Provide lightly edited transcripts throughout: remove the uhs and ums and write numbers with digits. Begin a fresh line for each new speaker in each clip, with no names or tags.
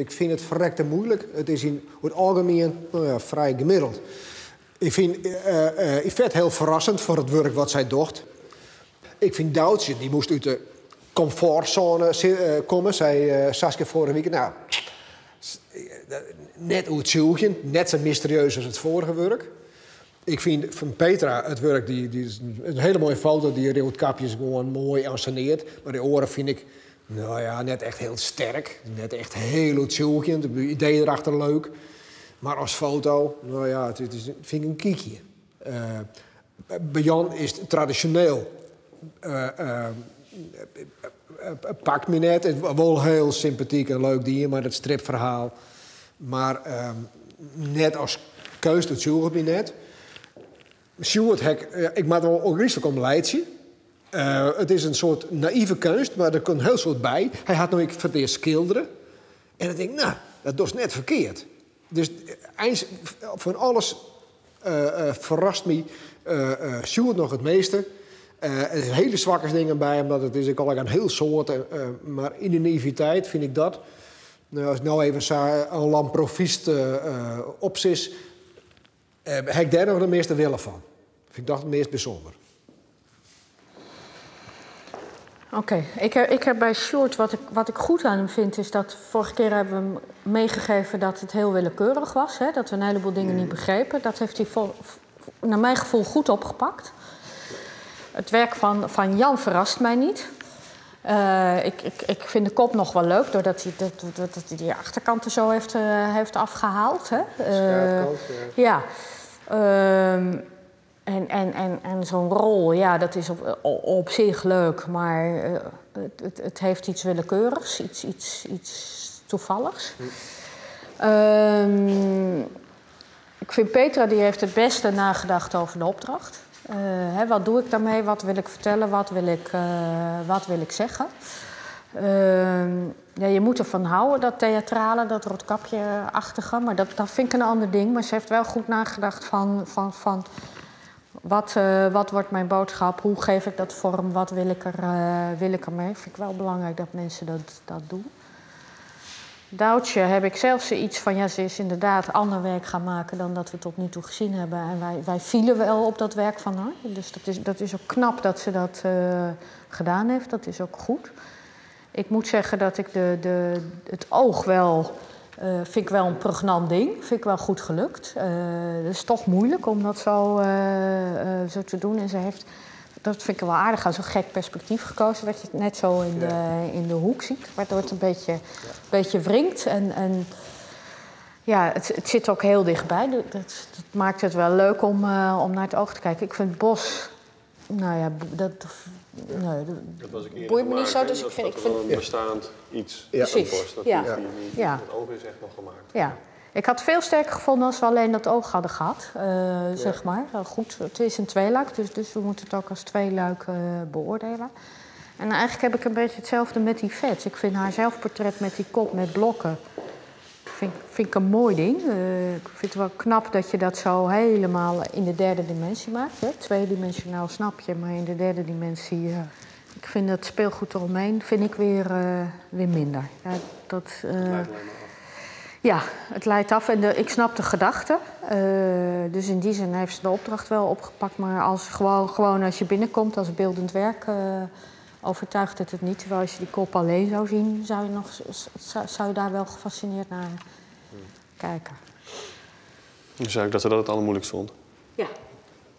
Ik fyn it ferrekte muoilik. It is yn it algemien no ja, frij gemiddeld. Ik fyn Yvette hiel ferrassend foar it wurk wat sy docht. Ik fyn Doutsje, dy moast út de komfortzone komme, sei Saskia foarige wike. No, net oertsjûgjend, net sa mysterieus as it foarige wurk. Ik fyn fan Petra it wurk, dy, dy is in hiele moaie foto, dy roodkapjes gewoan moai ensceneerd. Mar dy oare fyn ik, no ja, net echt hiel sterk. Net echt hiel oertsjûgjend. It idee erachter leuk. Mar as foto, no ja, it is, fyn ik in kykje. By Jan is it tradisjoneel. Pakt my net. It wol hiel sympatyk en leuk dien mei dat stripferhaal. Mar net as keunst oertsjûget my net. Sjoerd ha ik, ik moat wol ôfgryslik om laitsje. It is in soart naïve keunst, mar der komt in hiel soad by. Hy hat no ek foar it earst skildere. En dan tink ik, no, dat dochst net ferkeard. Dus eins fan alles ferrast my Sjoerd noch it measte. Der sitte hiele swakke dingen by, omdat it is ek al in hiel soad. Mar yn de naïviteit fyn ik dat. No, as ik no even sa à l'improviste opsis, ha ik dêr noch de measte wille fan. Fyn ik dat it meast bysûnder.
Oké, ik heb bij Sjoerd, wat ik goed aan hem vind, is dat vorige keer hebben we hem meegegeven dat het heel willekeurig was. Hè? Dat we een heleboel dingen niet begrepen. Dat heeft hij naar mijn gevoel goed opgepakt. Het werk van Jan verrast mij niet. Ik vind de kop nog wel leuk, doordat hij, dat, dat, dat hij die achterkant er zo heeft afgehaald. Hè?
Schuifkant, ja.
Ja. En zo'n rol, ja, dat is op zich leuk, maar het heeft iets willekeurigs, iets toevalligs. Ik vind Petra, die heeft het beste nagedacht over de opdracht. Hè, wat doe ik daarmee? Wat wil ik vertellen? Wat wil ik zeggen? Ja, je moet ervan houden, dat theatrale, dat roodkapje-achtige. Maar dat vind ik een ander ding. Maar ze heeft wel goed nagedacht van wat wordt mijn boodschap? Hoe geef ik dat vorm? Wat wil ik ermee? Vind ik wel belangrijk dat mensen dat doen. Doutsje heb ik zelf zoiets van, ja, ze is inderdaad ander werk gaan maken dan dat we tot nu toe gezien hebben. En wij vielen wel op dat werk van haar. Dus dat is ook knap dat ze dat gedaan heeft. Dat is ook goed. Ik moet zeggen dat ik het oog wel, vind ik wel een pregnant ding. Vind ik wel goed gelukt. Het is toch moeilijk om dat zo te doen. En ze heeft, dat vind ik wel aardig, aan zo'n gek perspectief gekozen. Dat je het net zo in de hoek ziet. Waardoor het een beetje wringt. En ja, het zit ook heel dichtbij. Dat maakt het wel leuk om naar het oog te kijken. Ik vind bos, nou ja, dat, nee, dat
Dat was ik eerder
boeit me niet
gemaakt,
zo,
hè?
dus ik
Dat
vind,
dat
ik vind
wel een bestaand iets.
Precies.
Een bos, dat
Ja.
die het oog is echt nog gemaakt.
Ja. Ik had veel sterker gevonden als we alleen dat oog hadden gehad, zeg maar. Wel goed, het is een tweeluik, dus we moeten het ook als tweeluik beoordelen. En eigenlijk heb ik een beetje hetzelfde met die vet. Ik vind haar zelfportret met die kop met blokken, vind ik een mooi ding. Ik vind het wel knap dat je dat zo helemaal in de derde dimensie maakt. Hè? Tweedimensionaal snap je, maar in de derde dimensie... Ik vind dat speelgoed eromheen vind ik weer minder. Ja, dat,
Het leidt alleen maar af.
Ja, het leidt af en ik snap de gedachte. Dus in die zin heeft ze de opdracht wel opgepakt. Maar gewoon als je binnenkomt als beeldend werk, overtuigt het het niet. Terwijl als je die kop alleen zou zien, zou je daar wel gefascineerd naar kijken.
Dan zei ik dat ze dat het allermoeilijkst vond.
Ja.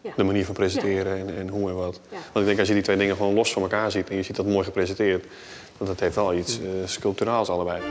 Ja.
De manier van presenteren en hoe en wat. Want ik denk als je die twee dingen gewoon los van elkaar ziet en je ziet dat mooi gepresenteerd, dat heeft wel iets sculpturaals allebei.